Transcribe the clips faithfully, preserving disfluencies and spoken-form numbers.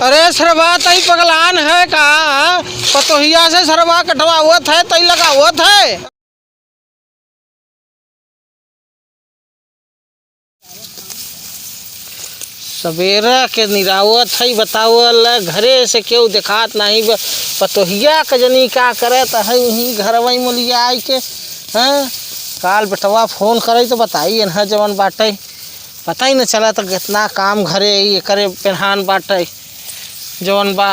अरे सरवा, तई पगलान है का? पतोहिया से सरवा कटवावत है, तई लगावत है। सबेरा के निरावत है, बतावल, घरे से केहू देखात नहीं बा। पतोहिया के जनी का करत है, उहीं घरवई मुलिया आई के, हैं? काल बेटवा फोन करे तो बताई, एनहा जवन बाटे। पता ही न चला त कितना काम घरे ई एकरे पेन्हान बाटे, जवन बा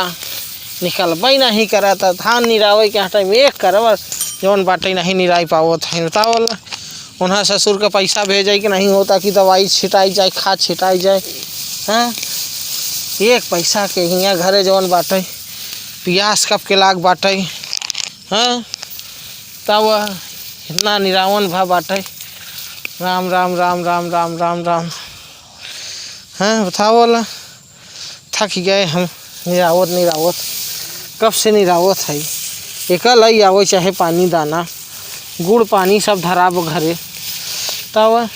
निकलबे नहीं करत। धान निरावे के हटे में एक करब, जवन बाटे नहीं निराई पावत है। बतावल, उन्हा ससुर के पैसा भेजे के नहीं होता कि दवाई छिटाई जाए, खाद छिटाई जाए, हैं? एक पैसा के हियाँ घरे जवन बाटे, पियास कब के लाग बाटे, हैं? तब इतना निरावन भा बाटे। राम, राम, राम, राम, राम, राम, राम। हैं, बतावल, थक गए हम निरावत, निरावत। कब से निरावत है? एका लई आवै चाहे पानी दाना, गुड़ पानी सब धराब घरे। तब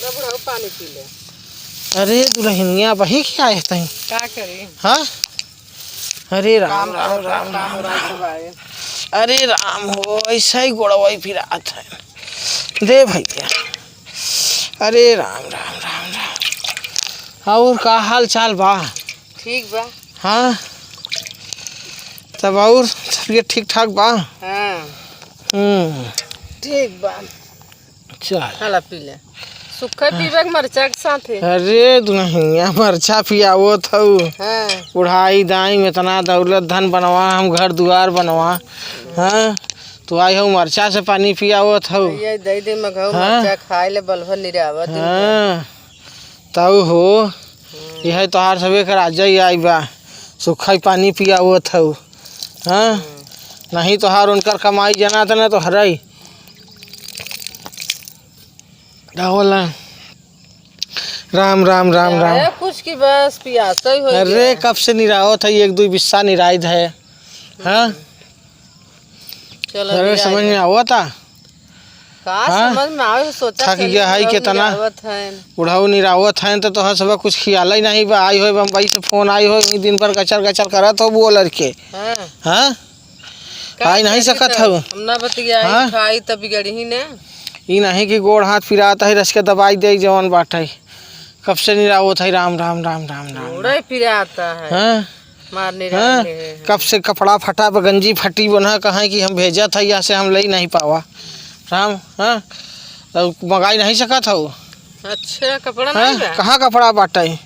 लो बुढ़ऊ, पानी पी ले। अरे दुल्हनिया, वही क्या है तई? का करी? हाँ? अरे राम, काम राम, करत राम, काम राम, रात राम। भाई। अरे राम हो, ऐसा ही गोड़वा ही पिरात है। दे भैया। अरे राम, राम, राम, राम। और का हाल चाल बा? ठीक बा। हाँ? तब और तबीयत ठीक ठाक बा? हाँ। हम्म। ठीक बा। चल। चला पी ले। सुखा पीबे के मरचा के साथे। अरे दुल्हनिया, मरचा पियावत हऊ। हाँ। बुढ़ाई दाई में इतना दौलत धन बनवा, हम घर दुआर बनवा। हाँ, तू आई हऊ मरचा से पानी पियावत हऊ। ये दे दे मघऊ हाँ। मरचा खाए ले बलभर निरावत दिन के। हाँ, तऊ हो। हम्म। यह तोहार सबे के राजा ही आई बा, सुखा ही पानी पियावत हऊ। हाँ, हम्म। नहीं तोहार उनकर कमाई जना त ना तो हराई। का होला? राम, राम, राम, राम। अरे, कुछ की बस पियासा ही हो अरे, गया। कब से निरावत है, एक दुई बिस्सा निराई है। हाँ? चलो, अरे, निराई समझ है। में आवत आ? का हाँ? समझ में आवे, सोचा थक चली गया है बुढ़ऊ कितना। निरावत है। बुढ़ऊ निरावत है, तो तोहर सब कुछ खियाला ही नहीं बा। आई होए बम्बई से फोन आई होए, वही दिन भर गचर गचर करत हो बोलर के। हाँ। हाँ? का आई नहीं करी सकत तो हऊ। हम ना बतियाई, हाँ? खाई त बिगड़ही ने। ई नहीं कि गोड़ हाथ पिरात है, रस के दबाई दे जवन बाटे। कब से निरावत है, राम, राम, राम, राम, राम। गोड़े पिराता है। हाँ? मार निराई हाँ? ले है। कब से कपड़ा फटा बा, गंजी फटी बना, कहाँ कि हम भेजत है, यहाँ से हम ले नहीं पावा। राम, हाँ? और मंगाई नहीं सकत हऊ। अच्छा, कपड़ा हाँ? नहीं बा? कहाँ कपड़ा बाटे?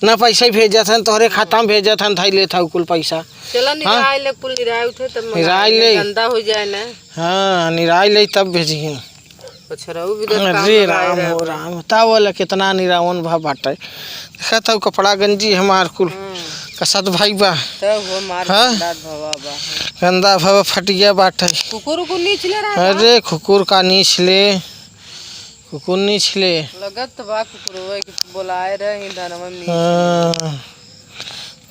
ना पैसा ही भेजत हन, तोहरे खाता में भेजत हन, धाई लेत हऊ कुल पैसा। चला हाँ? निराई ले, कुल निराई उठे तब मंगाई निराई ले, ले। गंदा हो जाए ना। हाँ, निराई ले तब भेजिहन। पछरऊ भी दस काम अरे लगाए राम रहे हो बा। राम, बतावल कितना निरावन भा बाटे। देखत हऊ कपड़ा गंजी हमार कुल हम्म। कसत भाई बा। तब हो मार हाँ? गंदा भवा बा। गंदा भवा फटिया बाटे। कुकुर उकुर नीच ले रहा था? अरे कुकुर का नीच ले। कुकुर नीच ले। लगत तो बा कुकुरवा के बोलाए रहे ही धनवा में। हाँ,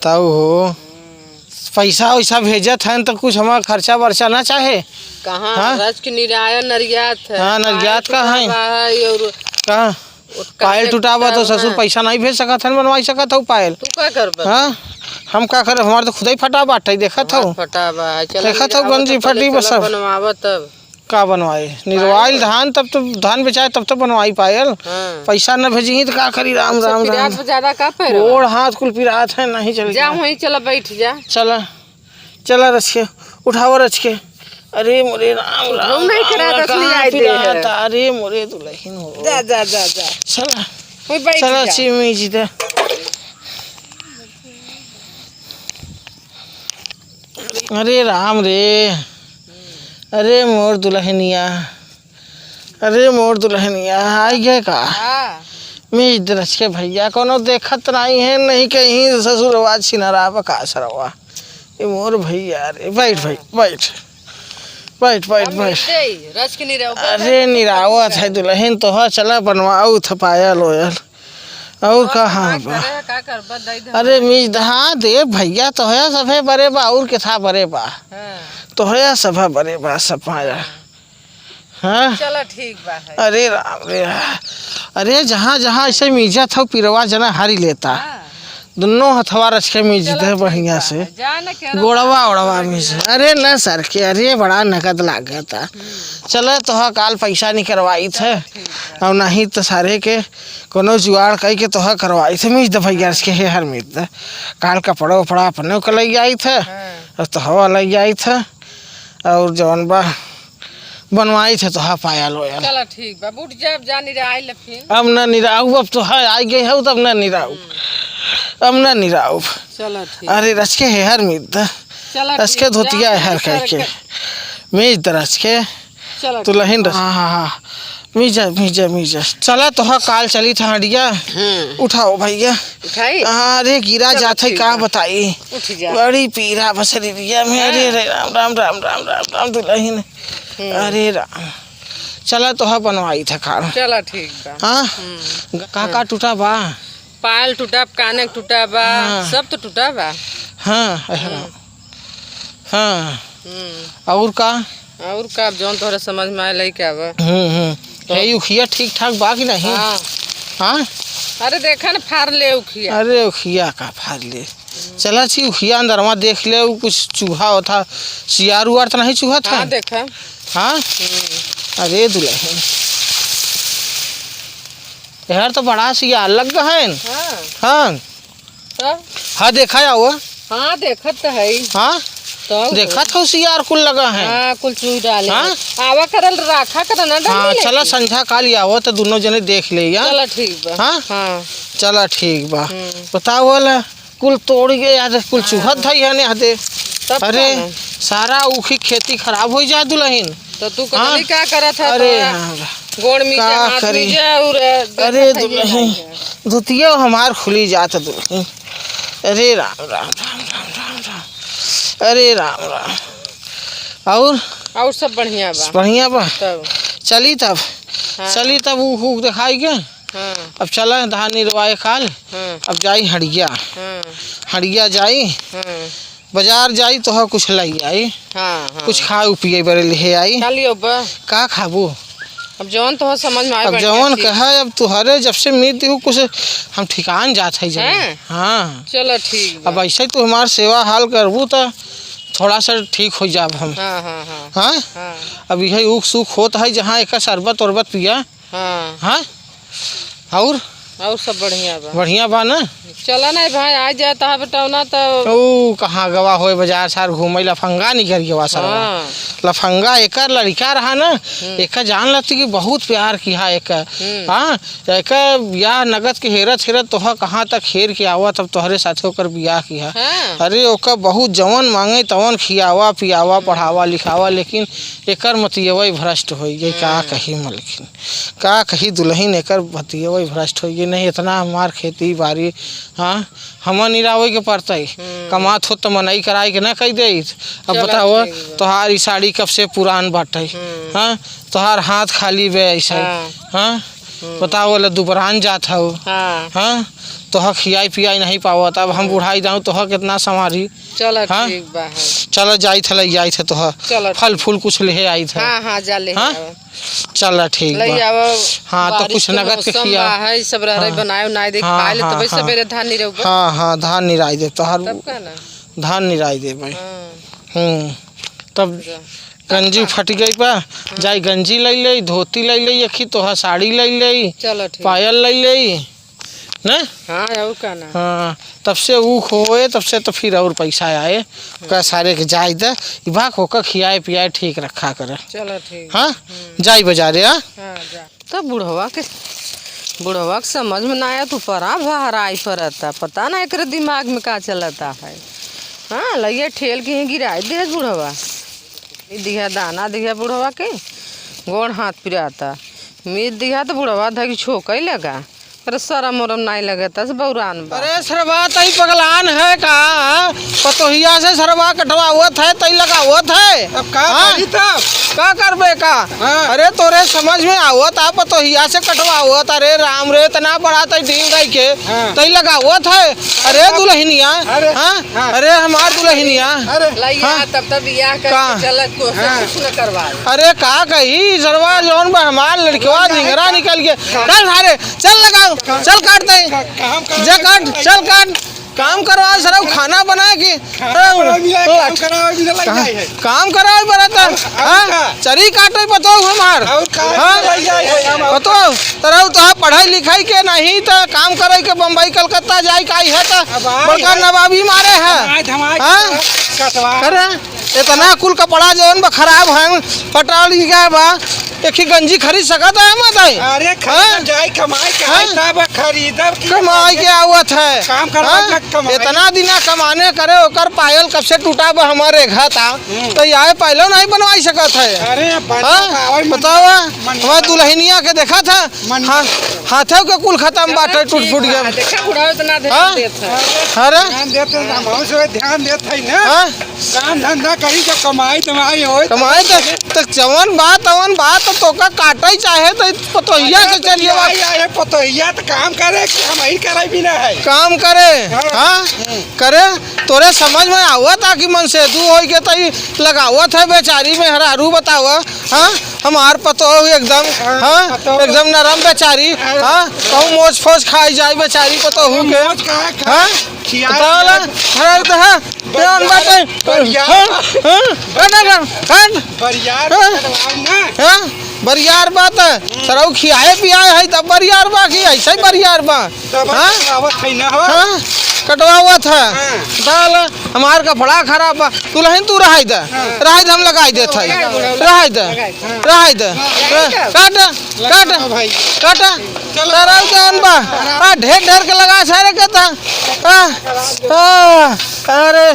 तऊ हो। हम्म। पैसा वैसा भेजत हन तो कुछ हमार खर्चा वर्चा ना चाहे? कहाँ? हाँ? रच के निराया नरियात है। हाँ, नरियात का है? बा है और कहाँ? ओटका पायल के टूटा बा तो टूटा ससुर बा। पैसा नहीं भेज सकत हन, बनवाई सकत हऊ पायल। तू का करबा? हाँ? हम का करब? हमार तो खुदे ही फटा बाटे, देखत हमार हऊ। फटा बा, चल देखत हऊ, निरावत गंजी तो पहले फटी बा चला सब। बनवावा तब। का बनवाए? निरवाइल पायल। धान, तब तो धान बेचाए, तब तो बनवाई पायल। हाँ। पैसा न भेजी तो का करी? राम, अच्छा, राम, पिरात राम। बा ज्यादा का पैर बा? गोड़ हाथ कुल पिरात है, नहीं चल जा, गया। वहीं चला, बैठ जा। चला, चला रच के, उठावा रच के। अरे मोरे राम, राम, उठाऊ नहीं राम, करा, राम, दस नहीं कहाँ आए दे पिरात? है। अरे मोरे दुल्हन हो। जा, जा, जा, जा। चला, वहीं बैठ चला जा। चिमी जी दे। अरे राम रे, अरे मोर दुल्हनिया, अरे मोर दुल्हनिया, आई गए का? हाँ। मीज दरस के भैया, कोनो देखत नहीं है, नहीं कहीं ससुरवा छिनरावा का सरवा। ये मोर भैया रे, बैठ भाई, बैठ। बैठ, बैठ, हम बैठ। मिलते ही, रच के निरावत अरे है, निरावत है दुल्हन, तोहर चला बनवाऊ थ पायल ओयल। और और कहाँ कहाँ बा? करे है, का करबा, दई दे अरे हमारे। मीज, हाँ दे भैया, तोहया सभे बरे बा, और के था बरे बा? हाँ। तोहया सभा बरे बा, सफाया। हाँ? चला ठीक बा है। अरे राम रे, अरे जहाँ जहाँ ऐसे मीजा था, पिरवा जना हारी लेता। हाँ। दुनो हथवा रच के मीज दे बढ़िया से। जा न के गोड़वा ओड़वा मीज। अरे न सर के, अरे बड़ा नगद लागत है। चले तोहा काल पैसा निकरवाइत है। अब नहीं तो सारे के कोनो जुगाड़ कई के तोहा करवाइत है, मीज दे भैया रच के हे हर मीज दे। काल कपड़ा उपड़ा अपने के लई जाइत है। हाँ। और तोहवा लई जाइत है। और जौन बा बनवाइत है तोहा पायल ओयल। चला ठीक बा, उठ जाब, जा निराई ले फिर। अब ना निराऊ, अब तोहा आई गई है तब ना निराऊ। अब ना निराऊ। चला ठीक। अरे रच के हे हर मीज द। चला रच के ठीक, धोतिया जा है हर निराई कह के। करके। मीज द रच के। चला ठीक। दुलहिन रच, हाँ, हाँ, हाँ। मीजा, मीजा, मीजा। चला तोहा काल चली था हंडिया। हम्म। उठाओ भैया। उठाई? अरे गिरा चला जात है, ठीक का बा। बताई। उठ जा। बड़ी पीरा बसरी दिया में। हाँ। अरे रे राम, राम, राम, राम, राम, राम, दुलहिन। हम्म। अरे राम। चला तोहा बनवाई था काल। चला ठीक बा। हाँ? हम्म। का, का हाँ। टूटा बा? पायल टूटा, काने टूटा बा, हाँ। सब तो टूटा बा। हाँ, हम्म। हाँ। हम्म। और का? और का, अब जौन तोहरे समझ में आए लइके आवा। हम्म, हम्म। तो हे उखिया ठीक ठाक बा कि नहीं? हाँ। हाँ? अरे देखा न, फार ले उखिया। अरे उखिया का फार ले? चला छी उखिया अंदरवा देख ले, उ कुछ चूहा होता, सियार उआर तो नहीं चूहा था? हाँ, देखा। हाँ? हम्म। अरे दुलहिन, यार तो बड़ा सियार लग गए हैं। हाँ। हाँ। तब? हाँ, देखा या हुआ? हाँ, देखत तो है। हाँ? तब? देखत हो सियार कुल लगा है। हाँ, कुल चूह डाले हाँ? हैं। आवा करल राखा करल ना हाँ, डंडी चला लेके। संझा काल आवा तो दोनों जने देख ले या। चला ठीक बा। हाँ? हाँ। चला ठीक बा। हम्म। बताओ वाला कुल तोड़ के याद कुल हाँ। चूहत था याने हदे। तब अरे, का ना? सारा ऊखी खेती खराब हो जाए दुलहिन। तो तू हाँ? कतनी का करत है अरे तो? हाँ। गोड़ मीजा, का हाथ करी? मीजा और अरे दुलहिन, धोतिया हमार खुली जात दुलहिन। अरे राम, राम, राम। अरे राम, राम। और? और सब बढ़िया बा। बढ़िया बा? तब। चली तब। हाँ। चली तब ऊ, ऊ देखाई के। हाँ। अब चला धान निरवाए काल। हाँ। अब जाई हड़िया। हाँ। हड़िया जाई। हाँ। बाजार जाई तोहा कुछ लाई आई। हाँ, हाँ। कुछ खाए पिए बरे लिहे आई। का लियो बा? का खाबू? अब जौन तोहा समझ में आए अब बढ़िया जौन चीज। कहा, अब तुहरे जब से मीत दिहू कुछ हम ठिकान जात है जब। हैं? हाँ। चलो ठीक बा। अब ऐसे तू हमार सेवा हाल करबू त थोड़ा सा ठीक हो जाब हम। हाँ, हाँ, हाँ। हाँ? हाँ। अब यही ऊख सूख होत है जहाँ एकर शरबत उरबत पिया। हाँ। हाँ? और? और सब बढ़िया बा। बढ़िया बा ना? चला ना भाई, आ जाए तहा बेटौना तो। ओ, कहाँ गवा होए बाजार सार घूमे, लफंगा निकर गवा सरवा। हाँ। लफंगा एकर लड़का रहा ना, हम्म। एकर जान लेती कि बहुत प्यार किहा एकर। हम्म। हाँ, एकर बियाह नगद के हेरत हेरत तोहा कहाँ तक हेर के आवा, तब तोहरे साथे ओकर बियाह किहा। हाँ। अरे, ओकर बहुत जवन मांगे तवन खियावा, पियावा, हम्म। पढ़ावा, लिखावा, लेकिन एकर मतियवई भ्रष्ट होई गई, का हम्म। कही मलकिन। का कही दुलहिन एकर भतियवई भ्रष्ट होइ गई, नहीं इतना हमार खेती बारी, हाँ, हमा निरावे के पड़तई। हम्म। कमात हो त मनई कराए के ना कही देइत। अब चलो बताओ, ठीक बा। तोहार ई साड़ी कब से पुरान बाटे, हम्म। हाँ, तोहार हाथ खाली बे ऐसे, हाँ। हाँ, हम्म। बताओ ले दुबरान जात हऊ, हाँ। हाँ, तोहा खियाई पियाई नहीं पावत, अब हम हम्म। बुढ़ाई जाऊँ तोहा कितना संभारी। चलो हाँ? ठीक बा, हाँ। चलो जाइत है, लई जाइत है तोहा। चलो फल ठीक। फूल कुछ लेहे आइत है। हाँ, हाँ, जा ले हाँ? आवा। चला ठीक लई बा। आवा, हाँ, तो बारिश कुछ के नगद के मौसम खिया। बा, है, ई सब रहरे हाँ। बनाए उनाए दे, हाँ, खा ले, हाँ, तबे हाँ। सबेरे धान निरौबा। हाँ, हाँ, धान निराई दे, तोहार तब का ना? धान निराई देबे। हाँ। हम्म, तब जा। तब गंजी का? फट गई बा, हाँ। जाई गंजी लई ले, धोती लई ले, अखी तोहार साड़ी लई ले, चलो ठीक। पायल लई ले, ना? हाँ, और का ना? हाँ, तब से ऊ होए, तब से तो फिर और पैसा आए। ओका सारे के जाए दे, ई भाग होकर खियाए पियाए ठीक रखा करे। चलो ठीक। हाँ? हम्म। जाई बाजारे, हाँ? हाँ, जा। तो बुढ़वा के, बुढ़वा के समझ में ना आया, तू परा भहराई परता, पता ना एकरे दिमाग में का चलता है। हाँ, लइया ठेल के ही गिराई दे बुढ़वा। ई दिया दाना दिया बुढ़वा के, गोड़ हाथ पिराता। मीत दिया तो बुढ़वा धकी छोकई लगा। अरे, शरम उरम नाई लगत, अस बौरान बा। अरे, सरवा, तई पगलान है का? पतोहिया से सरवा कटवावत है, तई लगावत है। अब का हाँ? करी तब? का करबे का? हाँ। अरे, तोरे समझ में आवत आ, पतोहिया से कटवावत। अरे, राम रे, इतना बड़ा तई डींग गई के, हाँ। तई लगावत है। अरे, अब दुलहिनिया, अरे, हाँ? हाँ। अरे, हमार दुलहिनिया। अरे। लइया, हाँ? तब तब बियाह करके का? चलत को से हाँ। कुछ न करवा। अरे, का कही, सरवा, जौन बा हमार लड़कवा का? निंगरा निकल के। का? चल, सारे। चल लगाओ, चल काट दे। का-, काम, काम जा काट, चल काट। काम करवाओ सरऊ, खाना बनाए कि? खाना सरऊ, बनावे मिला, ओ, काम करावे मिला लग का-, जाए है। काम करावे बरत, और, और हाँ? का? चरी काटे पतोह हमार। और का हाँ? लग जाए है हम, और पतोह, सरऊ तो पढ़ाई लिखाई के नहीं तो काम करे के बम्बई कलकत्ता जाए का ही है तो अब आए बड़का है। नवाबी मारे है। धमाए, धमाए हाँ? कटवा। अरे, इतना कुल कपड़ा जौन बा खराब है, पटाल ही गया बा, एक ही गंजी खरीद सकत है मत है? अरे, खरीदब हाँ? जाए, कमाई के हाँ? आई तब खरीदब कि कमाई के आवत है। काम करब हाँ? ना कमाई। इतना दिना कमाने करे, ओकर पायल कब से टूटा बा हमारे घर था, हम्म। तो ये पायलो नहीं बनवाई सकत है। अरे, बन-, हाँ? पावे मन-, बतावा, मन-, हमार दुल्हनिया के देखा था, मन- हाँ, हाथों के कुल खतम बाटे, टूट फूट गया। देखा, बुढ़ावा इतना ध्यान हाँ? देत है। अरे? ध्यान देत है, हम से ध्यान देत है ना। हाँ? काम धंधा करी, जब कमाई धमाई होई, कमाई तो, तो जवन बात, तवन बात, तो तोका काटई चाहे, तो पतोहिया से चलिए बात। आई, आई, पतोहिया तो काम करे कि हम ही करे भी ना है। काम करे, हाँ। हाँ? हम्म। करे, तोरे समझ में आवत आ कि मन से तू होई के तई लगावत है बेचारी मेहरारू, बतावा, हाँ? हमार पतोह एकदम, हाँ, हाँ? पतोह। एकदम नरम बेचारी, हाँ। हाँ? कहूँ मोच फोच खाई जाए बेचारी पतोहू के, मोच खाए, खाए, हाँ? खियाए बतावा ला, जाए। हराई तो है, कौन बात है? बरियार। हाँ? हाँ? काट, काट, काट। बरियार हाँ? कटवाओ ना। हाँ? बरियार बात है। सरऊ खियाए पियाए है तब बरियार बा कि ऐसे ही बरियार बा? तब हाँ? कटवावत है ना हो। हाँ? कटवावत है। हाँ। बतावा ला, हमार कपड़ा खराब बा। दुल्हन तू रहाई दे। हाँ। रहाई दे, हम लगाई देत है। लगाई दे। रहाई दे। लगाई दे। रहाई दे। हाँ। काट। काट, लगाओ भाई। काट। चलो। सरऊ जौन बा। आ, ढेर ढेर के लगा सारे के ता। आ, आ, अरे।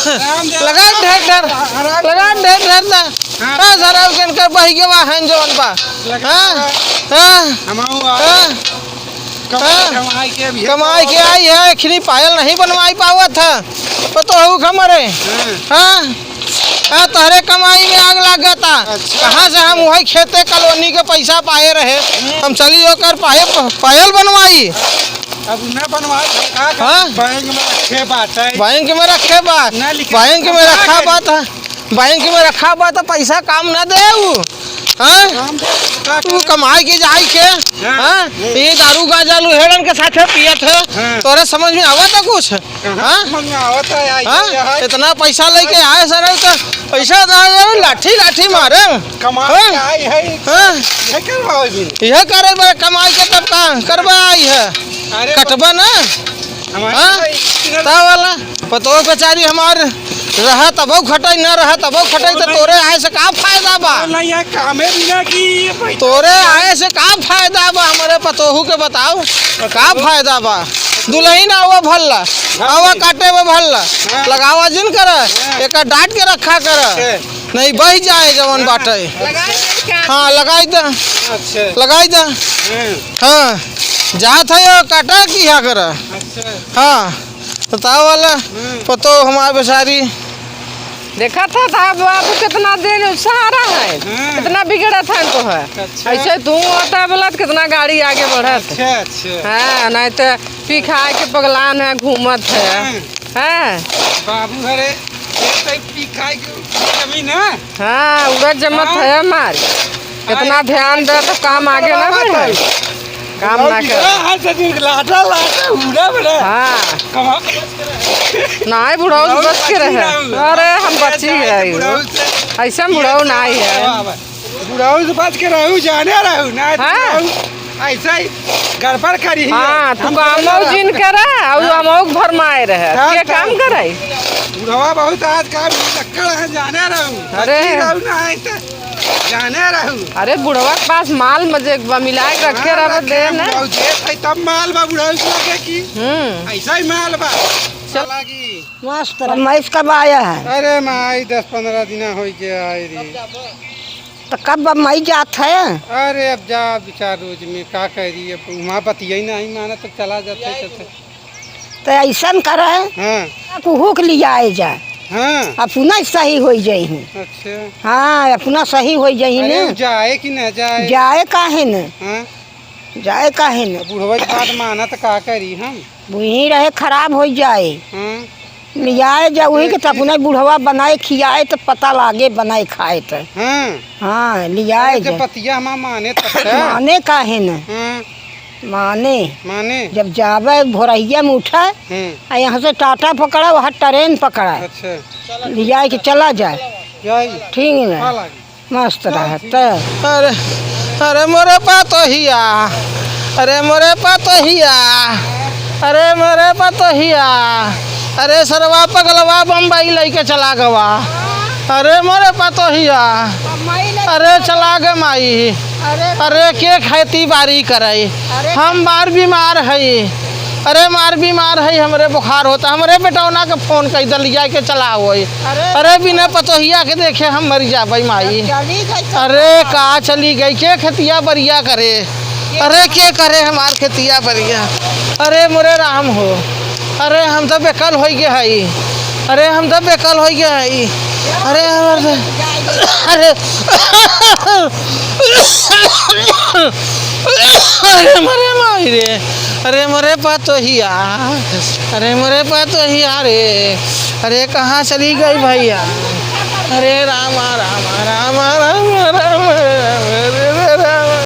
राम देव। लगा ढेर ढेर। लगा ढेर ढेर ता। हाँ। आ, सरऊ के इनकर बही के वाहन जौन बा। लगा। हाँ? हाँ? हमाऊ आ। हाँ? कमाई, हाँ? कमाई के भी कमाई के आई है, एखनी पायल नहीं बनवाई पावत है। पतोहू के हमरे। हाँ। हाँ? हाँ, तोहरे कमाई में आग लागता। अच्छा। कहाँ से हम वही खेते कॉलोनी के पैसा पाए रहे, हम्म। हम चली ओकर पाए-, पायल बनवाई। अब न बनवाई, हम का करी? हाँ? बैंक में रखे बात है। बैंक में रखे बा। ना लिखे। बैंक में रखा बात है। बैंक में रखा बा तो पैसा काम ना दे उ। हाँ? काम दे, का तू करे? कमाई के जाई के, हाँ। हाँ? ये दारू गांजा लुहेड़न के साथे पियत है। हाँ। तोरे समझ में आवत है कुछ? कहाँ हाँ? समझ में आवत है, आई हाँ? है, है। इतना पैसा लेके आए सर, तो पैसा ना दे, लाठी, लाठी मारे। कमा हाँ? के आई है, हाँ? ये करवाओ भी। यह करे बा, कमाई के तब का करबा आई है? अरे कटबा ना? हमारे हाँ? भाई, इधर ता वाला, पतोह बेचारी हमार रहा तबो खटाई, ना रहा तबो खटाई, तो तोरे आए से का फायदा बा? बोला यार, कामे बिना की ये पैसा तोरे आए से का फायदा बा? हमारे पतोहू के बताओ, का फायदा बा? दुल्हन आवा भल्ला, हाँ। आवा काटे में भल्ला, हाँ। लगावा जिन करा, हाँ। एका डांट के रखा करा, अच्छा। नहीं बह जाए जवन बाटे। लगाई दे का? हाँ, लगाई दे। अच्छा। लगाई दे। हाँ। हाँ, जात है यो काटा की क्या करा? अच्छा। हाँ, बताओ वाला, हम्म। पतो हमार बेचारी। देखा था, था बाबू कितना दिन सहारा है, हम्म। कितना बिगड़ा था तो है। अच्छा। ऐसे तू होता बोला तो कितना गाड़ी आगे बढ़त। अच्छा, अच्छा। हाँ, नहीं तो पी खाए के पगलान है, घूमत है। हम्म। हाँ। बाबू घरे, ये तो पी खाए के जमीन है। हाँ, उड़द जमत हाँ। है हमार। कितना अरे, ध्यान दे तो काम आगे ना बढ़े। काम ना करे। हाँ, हाँ, सचिन, लाटा, लाटा, उड़ा बड़ा। हाँ। कमा- नाहीं, बुढ़ऊ से बुढ़ऊ बच के रहे। अरे, हम बची गए। बुढ़ऊ से ऐसा बुढ़ऊ नाहीं है। वाह, वाह। बुढ़ऊ से बच के रहू, जाने रहू, ना तो हाँ। बुढ़ऊ ऐसा ही गड़बड़ करी है। हाँ, तू हम कामो बोला जिन करा, और हाँ। हमऊ के भरमाए रहे। हाँ, के तो काम करे? बुढ़वा बहुत आज का लक्कड़ है, जाने रहू। अरे। बची रहू ना, ऐसे जाने रहू। अरे, बुढ़वा के पास माल मजे बा, मिला के रखे हाँ, रहबे रखे दे हम ना। बुढ़ऊ देत है, तब माल बा बुढ़ऊ के लगे की। हम्म। ऐसा ही माल बा। चल। साला की। मस्त रह। मैस कब आया है? अरे माई, दस पन्द्रह दिना होइ गया आए रे। तो कब अब मई जात है? अरे अब जा, अब चार रोज में का करी, अब वहाँ बतिया ही नहीं माना, तो चला जाते चलते। तो ऐसन करे, हाँ। कुहू के लियाए जा। हाँ। अपना सही होइ जाई। अच्छा। हाँ, अपना सही होइ जाई अरे, ने। जाए कि ना जाए? जाए काहे ने? हाँ। जाए काहे न? बुढ़वा के बात माना त का करी हम? वहीं रहे, खराब होइ जाए। हाँ। लियाए जा वही के त अपने बुढ़वा बनाए खियाए त पता लागे बनाए खाए त। हाँ। हाँ, लियाए अरे, जब जा। बतिया हमार माने तब त। माने काहे न? हाँ। माने। माने? जब जावे भोरहिया में उठे, हम्म। आ यहाँ से टाटा पकड़ा, वहाँ ट्रेन पकड़ा। अच्छा। लिया के चला जाए। यही। ठीक है। हाँ, लागी। मस्त रहत। अरे, अरे मोरे पतोहिया, अरे मोरे पतोहिया, अरे मोरे पतोहिया, अरे सरवा पगलवा बम्बई लइके चला गवा। अरे मोरे पतोहिया, अरे चला गे माई। अरे के खेती बारी करे? हम मार बीमार हई। अरे मार बीमार है, हमरे बुखार होता, हमरे बेटौना के फोन कइ दे, लिया के चला होई। अरे अरे बिना पतोहिया के देखे हम मर जाबै माई। चली गई तो अरे का चली गई, के खेतिया बरिया करे? अरे के करे हमार खेतिया बरिया? अरे मोरे राम हो, अरे हम तो बेकल होइ गए हई, अरे हम तो बेकल होइ गए हई। अरे हमर तो, अरे अरे मोरे माई रे, अरे मोरे पतोहिया, अरे मोरे पतोहिया रे, अरे कहाँ चली गई भैया? अरे रामा, रामा, रामा, रामा।